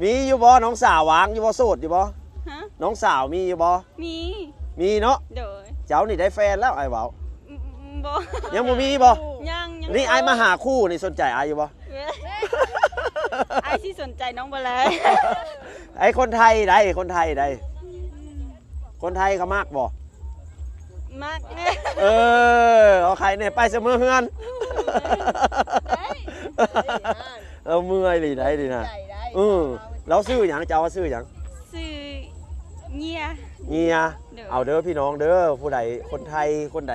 ມີຢູ່ບໍ່ ນ້ອງສາວ ວ່າງຢູ່ບໍ່ ໂສດຢູ່ບໍ່? ຮະ? ນ້ອງສາວມີຢູ່ບໍ່? ມີ ມີເນາະ. ໂດຍ ເຈົ້ານີ້ໄດ້ແຟນແລ້ວ ອ້າຍເວົ້າ. ອືມ ບໍ່ ຍັງບໍ່ມີບໍ່? ຍັງ ຍັງ ນີ້ອ້າຍມາຫາຄູ່ນີ້ ສົນໃຈອ້າຍຢູ່ບໍ່? ອ້າຍຊິສົນໃຈນ້ອງບໍ່ແລ? ໄອ້ຄົນໄທໃດ໋ ຄົນໄທໃດ໋? ຄົນໄທເຂົາມັກບໍ່? ມັກ. ເອີ ເອົາໄຂ່ແດ່ ໄປຊະເມືອເຮືອນ. ເອີ ເມື່ອຍອີ່ຫຼີໃດ໋ນີ້ນະ. ເອີ ລາວຊື່ຫຍັງ? ເຈົ້າວ່າຊື່ຫຍັງ? ຊື່ເຍຍ. ເຍຍ. ໂດຍ ເອົາເດີພີ່ນ້ອງເດີ ຜູ້ໃດ ຄົນໄທຄົນໃດ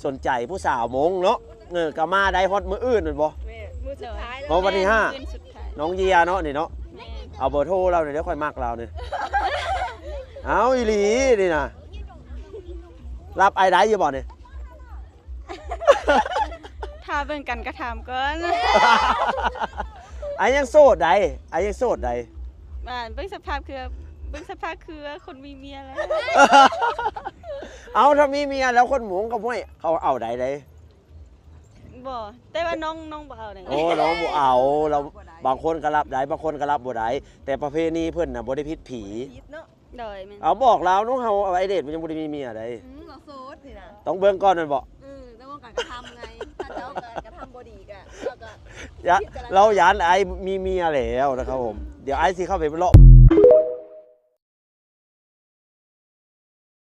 ສົນໃຈຜູ້ສາວມົ້ງເນາະ ເອີ ກໍມາໄດ້ຮອດມື້ອື່ນແມ່ນບໍ່? ແມ່ນ ມື້ສຸດທ້າຍແລ້ວ. ເພາະວັນທີຫ້າ ມື້ສຸດທ້າຍ ນ້ອງເຢຍເນາະນີ້ເນາະ. ແມ່ນ ເອົາເບີໂທລາວນີ້ເດີ ຂ້ອຍມັກລາວນີ້. ເອົາອີ່ຫຼີນີ້ນະ ຮັບອ້າຍໄດ້ຢູ່ບໍ່ນີ້? ຖ້າເບິ່ງການກະທຳກ່ອນ. ອ້າຍຍັງໂສດໃດ໋ ອ້າຍຍັງໂສດໃດ໋. ອ່າ ເບິ່ງສະພາບຄື ເບິ່ງສະພາບຄືຄົນມີເມຍແລ້ວ. ເອົາ ຖ້າມີເມຍແລ້ວຄົນມົ້ງກໍ ຫ້ວຍ ເຂົາເອົາໄດ້ເດ້. ບໍ່ ແຕ່ວ່ານ້ອງ ນ້ອງບໍ່ເອົາເດ້. ໂອ້ ນ້ອງບໍ່ເອົາ ລາວ ບາງຄົນກໍຮັບໄດ້ ບາງຄົນກໍຮັບບໍ່ໄດ້ ແຕ່ປະເພນີເພິ່ນນະບໍ່ໄດ້ຜິດຜີ. ຜິດເນາະ. ໂດຍ ແມ່ນ. ເອົາ ບອກລາວເນາະ ເຮົາ ໄອເດດມັນຍັງບໍ່ໄດ້ມີເມຍໃດ໋. ອືມ ລາວໂສດນີ້ນະ. ຕ້ອງເບິ່ງກ່ອນແມ່ນບໍ່? ອືມ ຕ້ອງເບິ່ງການກະທຳໄງ ຖ້າເຈົ້າການກະທຳບໍ່ດີກໍ ເຈົ້າກໍ ຢ່າ ລາວຢ້ານອ້າຍມີເມຍແລ້ວນະຄັບຜົມ. ດຽວອ້າຍຊິເຂົ້າໄປເລາະ